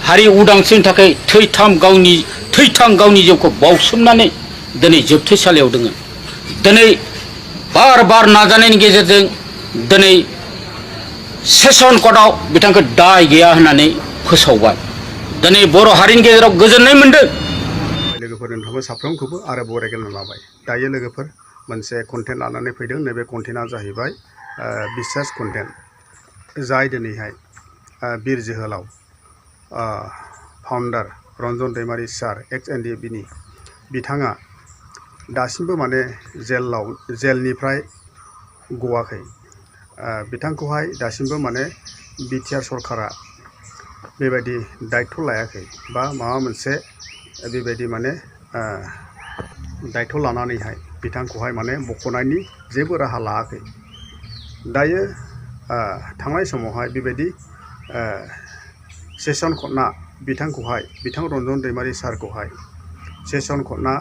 हारि उदांस्रिनि थाखाय थैथां गावनि जिउखौ बावसोमनानै दिनै जोबथेसालियाव दङ। दिनै बार बार नाजानायनि गेजेरजों दिनै सेसन कर्टआव बिथांखौ दाय गैया होननानै फोसावबाय। दिनै बर' हारिनि गेजेराव गोजोननाय मोनदों। लोगोफोर नोंथांमोन साफ्रोमखौबो आरो बरायग्रोना लाबाय। दायो लोगोफोर मोनसे कन्टेन्ट लानानै फैदों। नैबे कन्टेन्टआ जाहैबाय बिसास कन्टेन्ट, जाय दिनैहाय बिर जोहोलाव फाउन्डार रन्जन दैमारि सार एक्स NDFB नि बिथाङा दासिमबो माने जेलनिफ्राय गवाखै। बिथांखौहाय दासिमबो माने BTR सरकारा बेबायदि दायित्व लायाखै बा माबा मोनसे बेबायदि माने दायित्व लानानैहाय बिथांखौहाय माने बख'नायनि जेबो राहा लायाखै। दायो थांनाय समावहाय बेबायदि सेसन कर्टआ बिथां रन्जन दैमारि सारखौहाय सेसन कर्टआ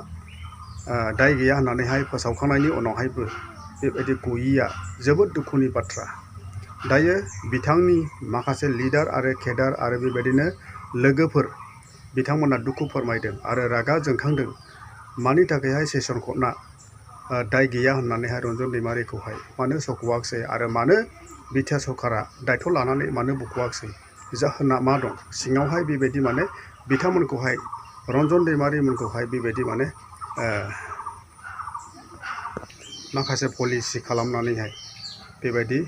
दाय गैया होननानैहाय फोसावखांनायनि उनावहायबो बेबायदि गयैया जोबोद दुखुनि बाथ्रा। दायो बिथांनि माखासे लिडार आरो केडार आरो बेबायदिनो लोगोफोर बिथांमोना दुखु फोरमायदों आरो रागा जोंखांदों। मानि थाखायहाय सेसन कर्टआ दाय गैया होननानैहाय रन्जन दैमारिखौहाय मानो सख'वाखिसै आरो मानो BTR सरकारा दायित्व लानानै मानो बख'वाखिसै, जाहोना मा दं सिङावहाय बेबायदि माने बिथांमोनखौहाय रन्जन दैमारिमोनखौहाय बेबायदि माने माखासे पलिसि खालामनानैहाय बेबायदि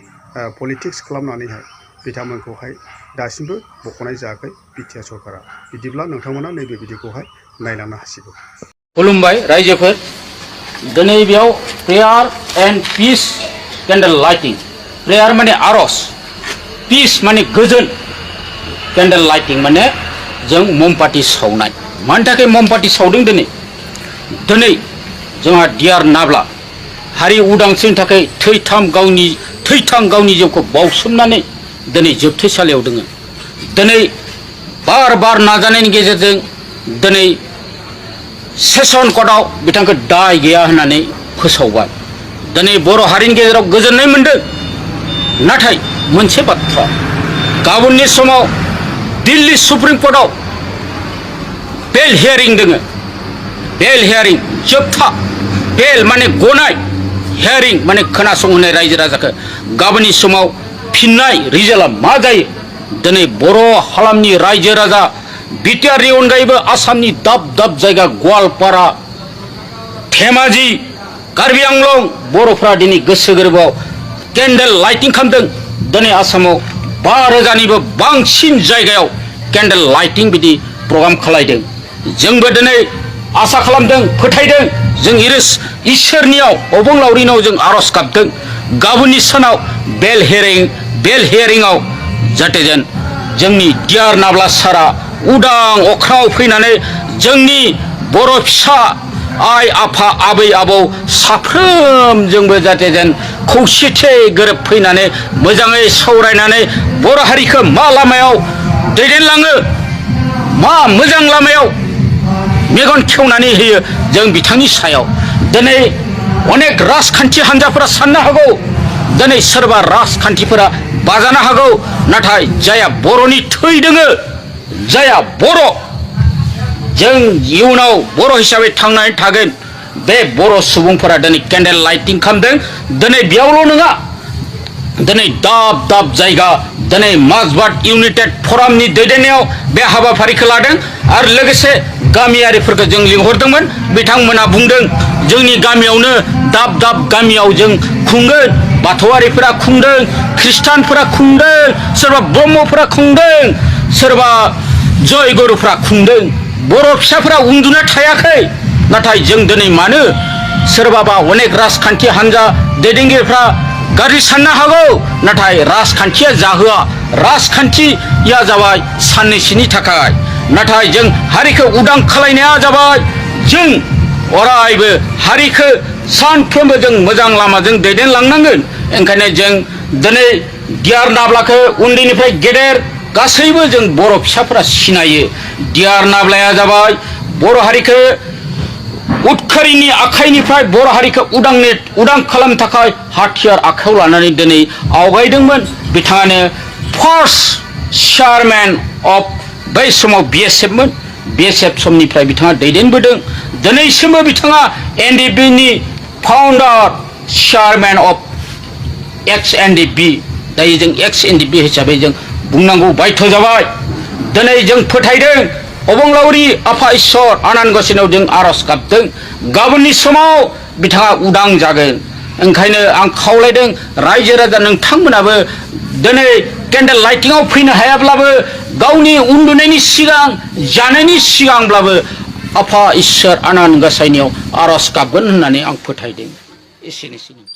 पलिटिक्स खालामनानैहाय बिथांमोनखौहाय दासिमबो बख'नाय जायाखै BTR सरकारा। बिदिब्ला नोंथांमोना नैबे भिडिअखौहाय नायलांनो हासिगौ। खुलुमबाय रायजोफोर। दिनै बेयाव prayer and peace candle lighting. Prayer माने आरज, पिस माने गोजोन, केन्डेल लाइटिं माने जों ममबाति सावनाय। मानि थाखाय ममबाति सावदों दिनै जोंहा डिआर नाब्ला हारि उदांस्रिनि थाखाय थैथां गावनि जिउखौ बावसोमनानै दिनै जोबथेसालियाव दङ। दिनै बार बार नाजानायनि गेजेरजों दिनै सेसन कर्टआव बिथांखौ दाय गैया होननानै फोसावबाय। दिनै बर' हारिनि गेजेराव गोजोननाय मोनदों। नाथाय मोनसे बाथ्रा, गाबोननि समाव दिल्ली सुप्रिम कर्टआव बेल हियारिं दङ। बेल हियारिं जोबथा, बेल माने गनाय, हियारिं माने खोनासंहोनाय रायजो राजाखौ। गाबोननि समाव फिननाय रिजाल्टआ मा जायो? दिनै बर' हालामनि रायजो राजा BTR नि अनगायैबो आसामनि दाब दाब जायगा गवालपारा, धेमाजि, कार्बि आंलं बर'फ्रा दिनै गोसो गोरबोआव केन्डेल लाइटिं खालामदों। दिनै आसामाव 5000निबो बांसिन जायगायाव केन्डेल लाइटिं बिदि प्रग्राम खालायदों। जोंबो दिनै आसा खालामदों, फोथायदों, जों इसोरनियाव अबंलावरिनाव जों आरज गाबदों गाबोननि सानाव बेल हियारिंआव जाहाथे जेन जोंनि डिआर नाब्ला सारा उदां अख्राङाव फैनानै जोंनि बर' फिसा आइ आफा आबै आबौ साफ्रोमजोंबो जाहाथे जेन खौसेथियै गोरोबफैनानै मोजाङै सावरायनानै बर' हारिखौ मा लामायाव दैदेनलाङो, मा मोजां लामायाव मेगन खेवनानै होयो जों बिथांनि सायाव। दिनै अनेक राजखान्थि हान्जाफोरा साननो हागौ, दिनै सोरबा राजखान्थिफोरा बाजानो हागौ, नाथाय जायहा बर'नि थै दोङो, जायहा बर', जों इयुनाव बर' हिसाबै थांनानै थागोन। बे बर' सुबुंफोरा दिनै केन्डेल लाइटिं खालामदों। दिनै बेयावल' नङा, दिनै दाब दाब जायगा दिनै माजबाट इउनाइटेड फरामनि दैदेननायाव बे हाबाफारिखौ लादों आरो लोगोसे गामियारिफोरखौ जों लिंहरदोंमोन। बिथांमोना बुंदों जोंनि गामियावनो दाब दाब गामियाव जों खुंगोन। बाथौआरिफोरा खुंदों, ख्रिस्टानफोरा खुंदों, सोरबा ब्रह्मफोरा खुंदों, सोरबा जयगुरुफ्रा खुंदों। बर' फिसाफोरा उन्दुना थायाखै। नाथाय जों दिनै मानो सोरबाबा अनेक राजखान्थि हान्जा दैदेनगिरिफ्रा गाज्रि साननो हागौ, नाथाय राजखान्थिया जाहोआ। राजखान्थिया जाबाय साननैसोनि थाखाय, नाथाय जों हारिखौ उदां खालायनाया जाबाय जों अरायबो हारिखौ सानफ्रोमबो जों मोजां लामाजों दैदेनलांनांगोन। ओंखायनो जों दिनै डिआर नाब्लाखौ उन्दैनिफ्राय गेदेर गासैबो जों बर' फिसाफोरा सिनायो। डिआर नाब्लाया जाबाय बर' हारिखौ उदखारिनि आखाइनिफ्राय बर' हारिखौ उदां खालामनो थाखाय हाथियार आखायाव लानानै दिनै आवगायदोंमोन। बिथाङानो फार्स्ट चेयारमेन अफ बै समाव BSF मोन BSF समनिफ्राय बिथाङा दैदेनबोदों दिनैसिमबो बिथाङा NDP नि फाउन्डार चेयारमेन अफ एक्स NDP दायो जों एक्स NDP हिसाबै जों बुंनांगौ बाध्य जाबाय दिनै जों फोथायदों अबंलावरि आफा इसोर आनान गसाइनाव जों आरज गाबदों गाबोननि समाव बिथाङा उदां जागोन ओंखायनो आं खावलायदों रायजो राजा नोंथांमोनाबो दिनै केन्डेल लाइटिंआव फैनो हायाब्लाबो गावनि उन्दुनायनि सिगां जानायनि सिगांब्लाबो आफा इसोर आनान गसाइनियाव आरज गाबगोन होननानै आं फोथायदों एसेनोसै